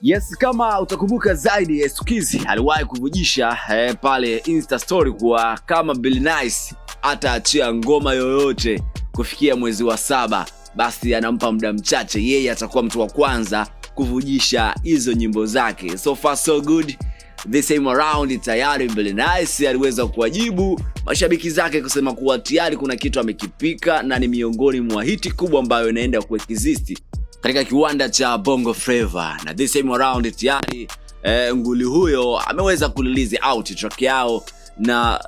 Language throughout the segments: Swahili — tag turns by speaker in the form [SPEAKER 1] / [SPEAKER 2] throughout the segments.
[SPEAKER 1] Yes, kama utakumbuka zaidi, S2kizzy aliwahi kuvujisha pale Insta story kuwa kama Billnass ataachia ngoma yoyote kufikia mwezi wa 7, basi anampa muda mchache, yeye atakuwa mtu wa kwanza kuvujisha hizo nyimbo zake. So far so good. This time around tayari Billnass aliweza kuwajibu mashabiki zake kusema kuwa tayari kuna kitu amekipika na ni miongoni mwa hit kubwa ambayo inaenda kuexist katika kiwanda cha Bongo Flava. Na this time around tayari nguli huyo ameweza kurelease out track yao na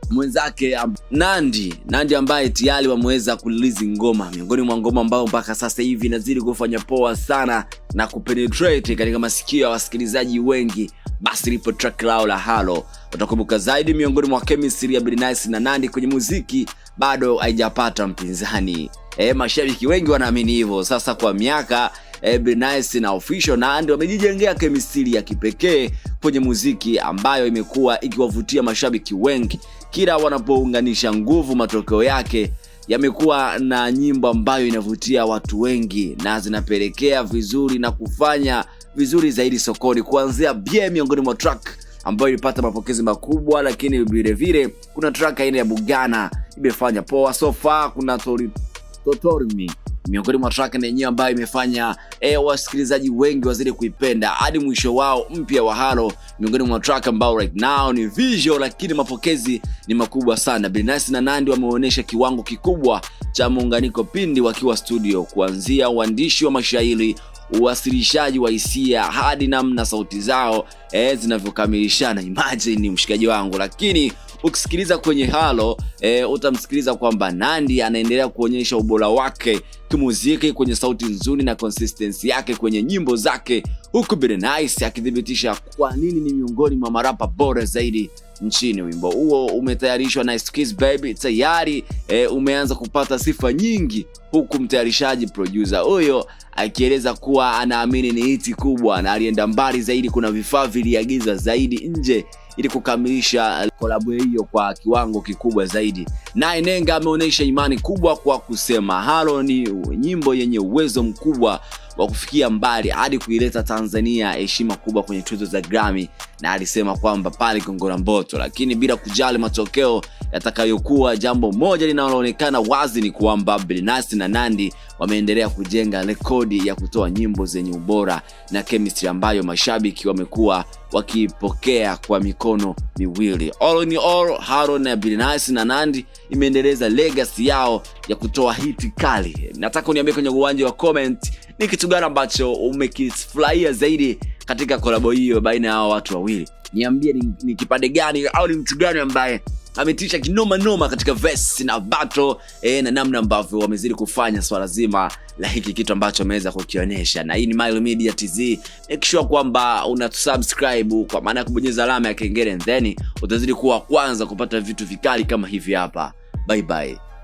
[SPEAKER 1] mwenzake Nandy, Nandy ambaye tayari wameweza kurelease ngoma, miongoni mwa ngoma ambayo mpaka sasa hivi inazidi kufanya poa sana na kupenetrate katika masikio ya wasikilizaji wengi, basi lipo track lao la Halo. Utakumbuka zaidi, miongoni mwa chemistry ya Billnass na Nandy kwenye muziki bado haijapata mpinzani. Mashabiki wengi wanaamini hivyo. Sasa kwa miaka Billnass na Official Nandy wamejijengea chemistry ya kipekee kwenye muziki ambayo imekuwa ikiwavutia mashabiki wengi kila wanapounganisha nguvu. Matokeo yake yamekuwa na nyimbo ambayo inavutia watu wengi na zinapelekea vizuri na kufanya vizuri zaidi sokoni, kuanzia Bie miongoni mwa track ambayo ilipata mapokezi makubwa, lakini vile vile kuna track aina ya Bugana imefanya poa so far. Kuna Totorimi miongoni mwa track na yenyewe ambayo imefanya wasikilizaji wengi wazidi kuipenda hadi mwisho wao mpya wa Halo, miongoni mwa track ambao right now ni visual, lakini mapokezi ni makubwa sana. Billnass na Nandy wameonyesha kiwango kikubwa cha muunganiko pindi wakiwa studio, kuanzia uandishi wa mashairi, uwasilishaji wa hisia hadi namna sauti zao zinavyokamilishana. Imagine ni mshikaji wangu, lakini ukisikiliza kwenye Halo utamsikiliza kwamba Nandy anaendelea kuonyesha ubora wake kimuziki kwenye sauti nzuri na consistency yake kwenye nyimbo zake, huku Billnass akithibitisha kwa nini ni miongoni mwa marapa bora zaidi nchini. Wimbo huo umetayarishwa na S2kizzy Baby, tayari umeanza kupata sifa nyingi, huku mtayarishaji producer huyo akieleza kuwa anaamini ni hit kubwa na alienda mbali zaidi. Kuna vifaa viliagizwa zaidi nje ili kukamilisha kolabo hiyo kwa kiwango kikubwa zaidi. Naye Nenga ameonyesha imani kubwa kwa kusema Halo ni nyimbo yenye uwezo mkubwa wa kufikia mbali hadi kuileta Tanzania heshima kubwa kwenye tuzo za Grammy, na alisema kwamba pale Gongo la Mboto, lakini bila kujali matokeo yatakayokuwa, jambo moja linaloonekana wazi ni kwamba Billnass na Nandy wameendelea kujenga rekodi ya kutoa nyimbo zenye ubora na chemistry ambayo mashabiki wamekuwa wakipokea kwa mikono miwili. All in all, Halo na Billnass na Nandy imeendeleza legacy yao ya kutoa hit kali. Nataka uniambie kwenye uwanja wa comment ni kitu gani ambacho umekifurahia zaidi katika kolabo hiyo baina ya hao watu wawili. Niambie ni kipande gani au ni mtu gani ambaye ametisha kinoma noma katika verse na battle na namna ambavyo wamezidi kufanya swala zima la hiki kitu ambacho wameweza kukionyesha. Na hii ni Mail Media TZ. Make sure kwamba una subscribe kwa maana ya kubonyeza alama ya kengele, and then utazidi kuwa kwanza kupata vitu vikali kama hivi hapa. Bye bye.